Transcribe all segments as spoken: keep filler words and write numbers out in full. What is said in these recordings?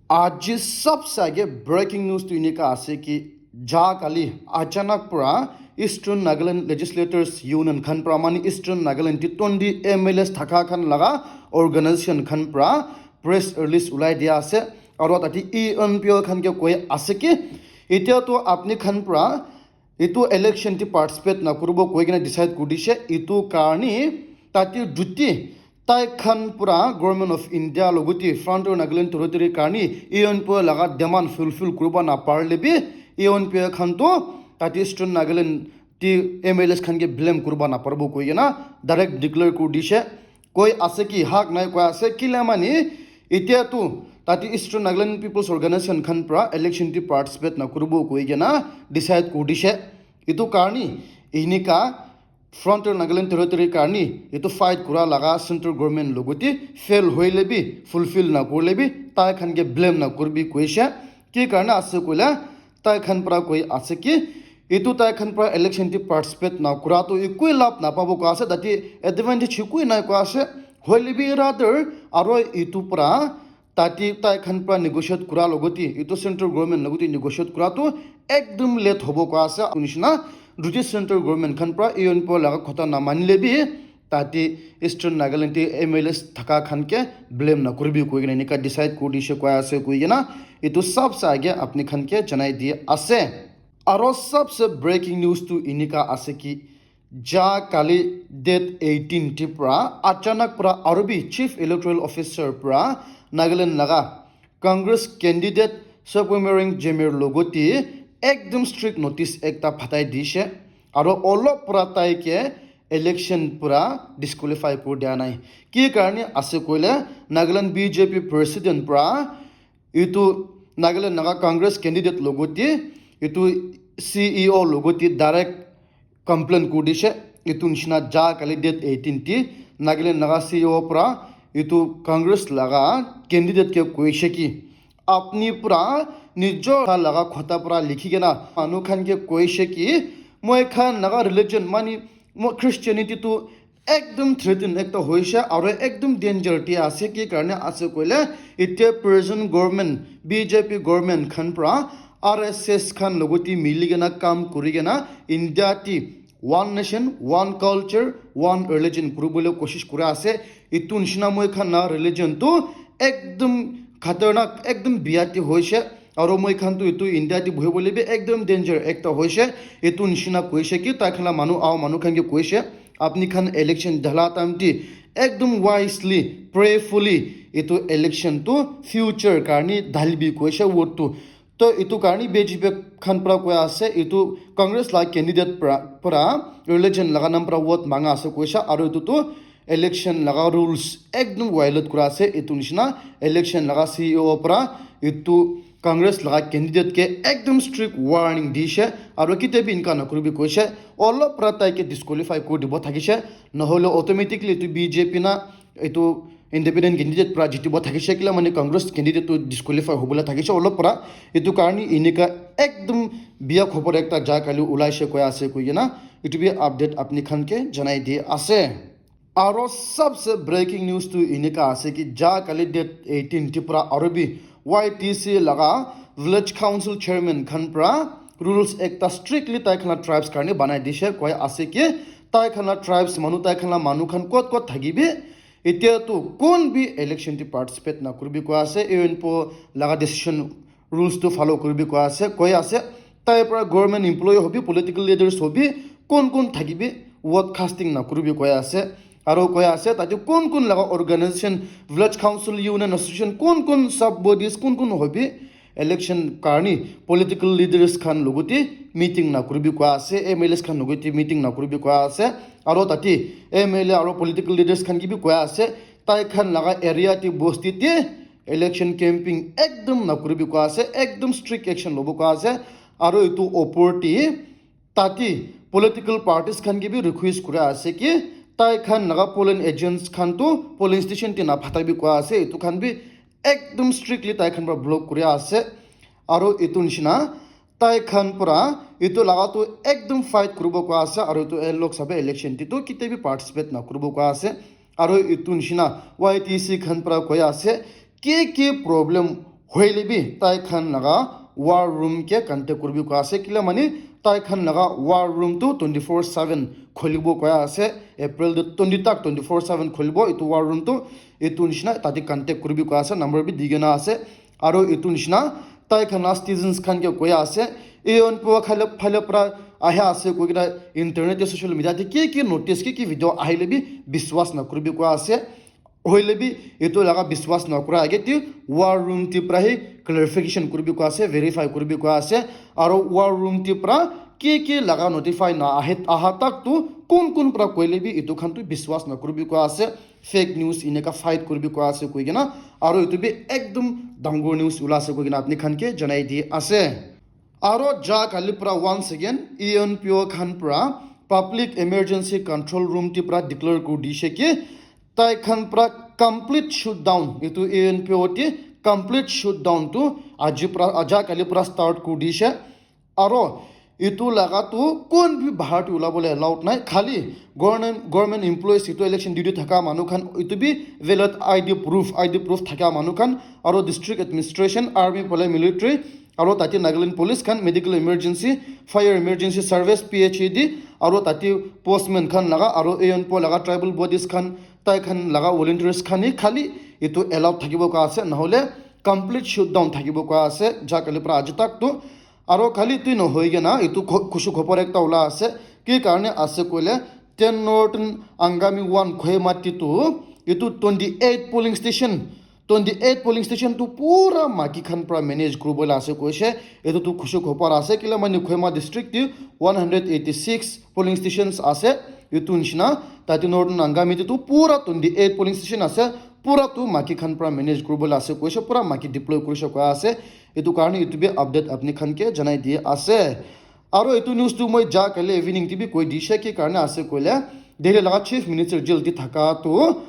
Aji sabse age breaking news tu enika ase ki ja kali achanak pra Eastern Nagaland Legislators Union khan pra mani Eastern Nagaland ti twenty M L As thaka khan laga organization khan pra press release ulai dia ase. Aro tate E N P O khan ke koi ase ki etia tu apni khan pra etu election ti participate nakuribo koi kena decide kuri dishe. Etu karni tate duty tai khan pura Government of India logoti Frontier Nagaland Territory karni E N P O laga demand fulfill kuribo naparle bi E N P O khan to tate Eastern Nagaland ti M L As khan ke blame kuribo naparibo koi kena direct declare kuri dishe. Koi ase ki hak nai koi ase kila mani etia tu tate Eastern Nagaland People's Organization khan pra election ti participate nakuribo koi kena decide kuri dishe. Etu karni enika Frontier Nagaland Territory karni etu fight kura laga central government logoti fail hoile bi fulfill nakurle bi tai khan ke blame nakuribi koishe. Ki karne ase koile tai khan pra koi ase ki etu tai khan pra election ti participate nakura tu ekoi lab napabo koi ase, tate advantage ekoi nai koi ase. Hoile bi rather aro etu pra tate tai khan pra negotiate kura logoti etu central government logoti negotiate kura tu ekdum late hobo koi ase. Nishina duty central government khan pra E N P O laga khota namanile bi tate Eastern Nagaland te M L As thaka khan ke blame nakuribi koi kena enika decide kuri dishe koi ase koi kena etu sabse age apni khan ke janai di ase. Aro sabse breaking news tu enika ase ki ja kali date eighteen ti pra achanak pra aro bi Chief Electoral Officer pra Nagaland laga Congress candidate Sokumirang Jemir logoti ekdum strict notice ekta phatai dishe. Aro olop pra tai ke election pra disqualify kuri dia nai. Ki karne ase koile Nagaland B J P president pra etu Nagaland Naga Congress candidate logoti etu C E O logoti direct complain kuri dishe. Etu nishina ja kali date eighteen ti Nagaland Naga C E O pra etu Congress laga candidate ke koishe ki apni pra nijor laga khota pra likhi kena manu khan ke koishe ki moi khan Naga religion mani mo Christianity tu ekdum threaten ekta hoishe aro ekdum danger te ase. Ki karne ase koile etia present government B J P government khan pra R S S khan logoti mili kena kam kuri kena India ti one nation, one culture, one religion kuribole koshish kura ase. Etu nishina moi khan la religion tu ekdum khatarnak ekdum biya ti hoishe. Aro moi khan tu etu India ti bohibole bi ekdum danger ekta hoishe. Etu nishina koishe ki tai khan la manu ao manu khan ke koishe apni khan election dhala time ti ekdum wisely, prayerfully etu election tu future karni dhalibi koishe vote tu. To etu karni B J P khan pra koi ase etu Congress la candidate pra pra religion laga nam pra vote manga ase koishe aro etu tu election laga rules ekdum violate kura ase. Etu nishina election laga C E O pra etu Congress laga candidate ke ekdum strict warning dishe aro kitia bi enika nakuribi koishe. Olop pra tai ke disqualify kuri dibo thakishe, nohole automatically etu B J P na etu independent candidate pra jitibo thakishe kila mane Congress candidate tu disqualify hobole thakishe olop pra. Etu karni enika ekdum biya khobor ekta ja kali ulaishe koi ase koi kena etu bi update apni khan ke janai di ase. Aro sabse breaking news tu enika ase ki ja kali date eighteen ti pra aro bi Y T C laga village council chairman khan pra rules ekta strictly tai khan la tribes karni banai dishe koi ase ki tai khan la tribes manu tai khan la manu khan kot kot thakibi etia tu kon bi election ti participate nakuribi koi ase. E N P O laga decision rules tu follow kuribi koi ase koi ase. Tai pra government employee hobi political leaders hobi kon kon thakibi vote casting nakuribi koi ase. Aro koi ase tate kon kon laga organization, village council, union association kon kon sub bodies kon kon hobi election karni political leaders khan logoti meeting nakuribi koi ase, M L As khan logoti meeting nakuribi koi ase. Aro tate M L A aro political leaders khan ke bi koi ase tai khan laga area ti bosti ti election camping ekdum nakuribi koi ase, ekdum strict action lobo koi ase. Aro etu opor ti tate political parties khan ke bi request kura ase ki tai khan laga polling agents khan tu polling station ti naphatai bi koi ase. Etu khan bi ekdum strictly tai khan pra block kuri ase. Aro etu nishina tai khan pra etu laga tu ekdum fight kuribo koi ase aro etu Lok Sabha election ti tu kitia bi participate nakuribo koi ase. Aro etu nishina Y T C khan pra koi ase ki ki problem Hoile bi tai khan laga war room ke contact kuribi koi ase, kila mane tai khan laga war room tu twenty four seven kholibo koi ase. April tu twenty tak twenty four seven kholibo itu war room tu. Itu nishina tate contact kuribi koi ase, number bi di kena ase. Aro itu nishina tai khan la citizens khan ke koi ase, E N P O khale phale pra ahe ase koi kena internet te, social media te ki ki notice, ki ki video ahile bi biswas na kuribi koi ase. Hoile bi itu laga biswas na kura age te war room te pra hi clarification kuribi koi ase, verify kuribi koi ase. Aro war room te pra ki ki laga notify na ahe, aha tak tu kun kun pra koile bi itu khan tu biswas na kuribi koi ase. Fake news eneka fight kuribi koi ase koi kena, aro itu bi ekdum dangor news ula ase koi kena apni khan ke janai di ase. Aro ja kali pra once again E N P O khan pra public emergency control room ti pra declare kuri dishe ki tai khan pra complete shutdown, itu E N P O ti complete shutdown tu aji pra, aja kali pra start kuri dishe. Aro itu laga tu kun bi bahar te ulabole allowed nai, khali government, government employees itu election duty thaka manu khan, itu bi valid I D proof, I D proof thaka manu khan, aro district administration, army, pole military, aro tate Nagaland police khan, medical emergency, fire emergency service, P H E D, aro tate postman khan laga, aro E N P O laga tribal bodies khan, tai khan laga volunteers khan hi khali itu allowed thakibo ka ase, nahole complete shutdown thakibo ka ase, ja kali pra aji tak tu. Aro khali tui nohoi kena, itu kho-, khushi khopor ekta ula ase. Ki karne ase koile, ten Northern Angami one Kohima ti tu, itu twenty eight polling station, twenty eight polling station tu pura maki khan pra manage kuribo la ase koise. Itu tu khushi khopor ase, kila mane Kohima district ti one hundred eighty six polling stations ase. Itu nishina, tate Northern Angami ti tu pura twenty eight polling station ase. Pura tu maki khan pra manage kuribo la ase koise, pura maki deploy kurise koi ase. Itu karne itu bi update apni khan ke janai di ase. Aro itu news tu moi ja kali evening ti bi koi dishe, ki karne ase koile, Delhi laga chief minister jail ti thaka tu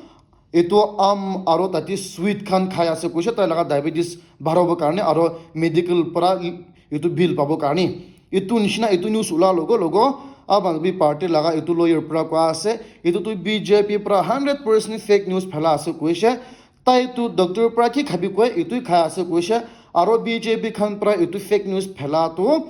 itu aam aro tate sweet khan khai ase koise, tai laga diabetes barabo karne aro medical pra itu bill pabo karne. Itu nishina itu news ula logo logo Aam Aadmi Party laga itu lawyer pra koi ase, itu tu B J P pra hundred percent fake news phala ase koise. Tai tu doctor pra ki khabi koi, itu khai ase koise. Aro B J P khan pra itu fake news phala tu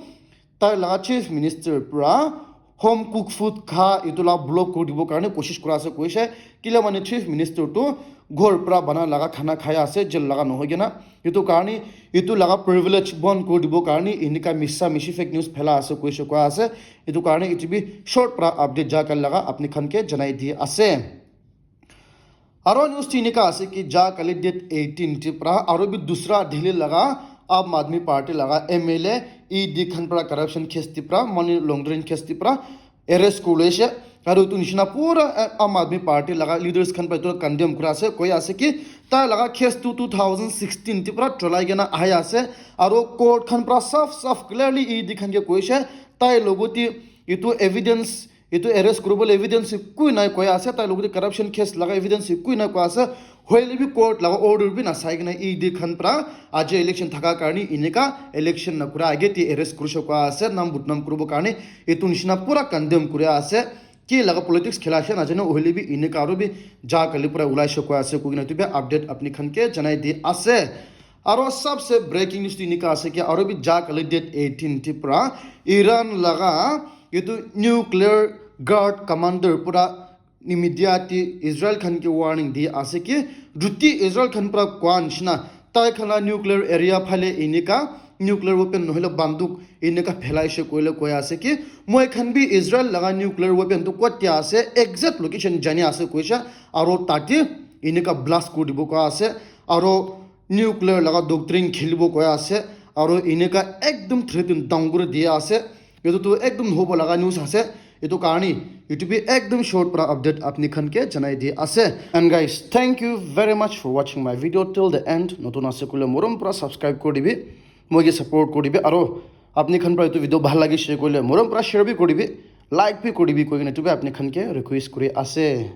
tai laga chief minister pra home cook food kha itu la block kuri dibo karne koshish kura ase koise. Kila mane chief minister tu ghor pra bana laga khana khai ase, jail laga nohoi kena. Itu karne, itu laga privilege bon kuri dibo karne, enika misa mishi fake news phala ase koise koi ase. Itu karne itu bi short pra update ja kali laga apni khan ke janai di ase. Aro news ti enika ase ki ja kali date eighteen ti pra aro bi dusra Delhi laga Aam Aadmi Party laga M L A E D khan pra corruption case ti pra, money laundering case ti pra arrest kuri loise. Aro itu nishina pura, eh, Aam Aadmi Party laga leaders khan pra itu condemn kura ase, koi ase ki tai laga case tu two thousand sixteen ti pra cholai kena ahi ase. Aro court khan pra saf saf clearly E D khan ke koise, tai logot te itu evidence, itu arrest kuribole evidence ekoi nai koi ase, tai logot te corruption case laga evidence ekoi nai koi ase. Hoile bi court laga order bi nasai kena E D khan pra aji election thaka karne enika election na kura age te arrest kurise koi ase, nam budnam kuribo karne itu nishina pura condemn kuri ase. Ki laga politics khela ase najane, hoile bi enika aro bi ja kali pra ulaise koi ase koi kena itu bi update apni khan ke janai di ase. Aro sabse breaking news tu enika ase ki aro bi ja kali date eighteen ti pra Iran laga itu nuclear guard commander pura ni media ti Israel khan ke warning di ase ki juti Israel khan pra koi nishina tai khan la nuclear area phale enika nuclear weapon nohole banduk enika phelaise koile koi ase ki moi khan bi Israel laga nuclear weapon tu kot te ase, exact location jani ase koise. Aro tate enika blast kuri dibo koi ase. Aro nuclear laga doctrine khelibo koi ase, aro enika ekdum threaten dangor dia ase. Etu tu ekdum hobo laga news ase. Etu karne etu bi ekdum short pra update apni khan ke janai di ase. And guys, thank you very much for watching my video till the end. Notun ase koile morom pra subscribe kuri dibi, moi ke support kuri dibi, aro apni khan pra etu video bhal lagise koile morom pra share bi kuri dibi, like bi kuri dibi koi kena etu bi apni khan ke request kuri ase.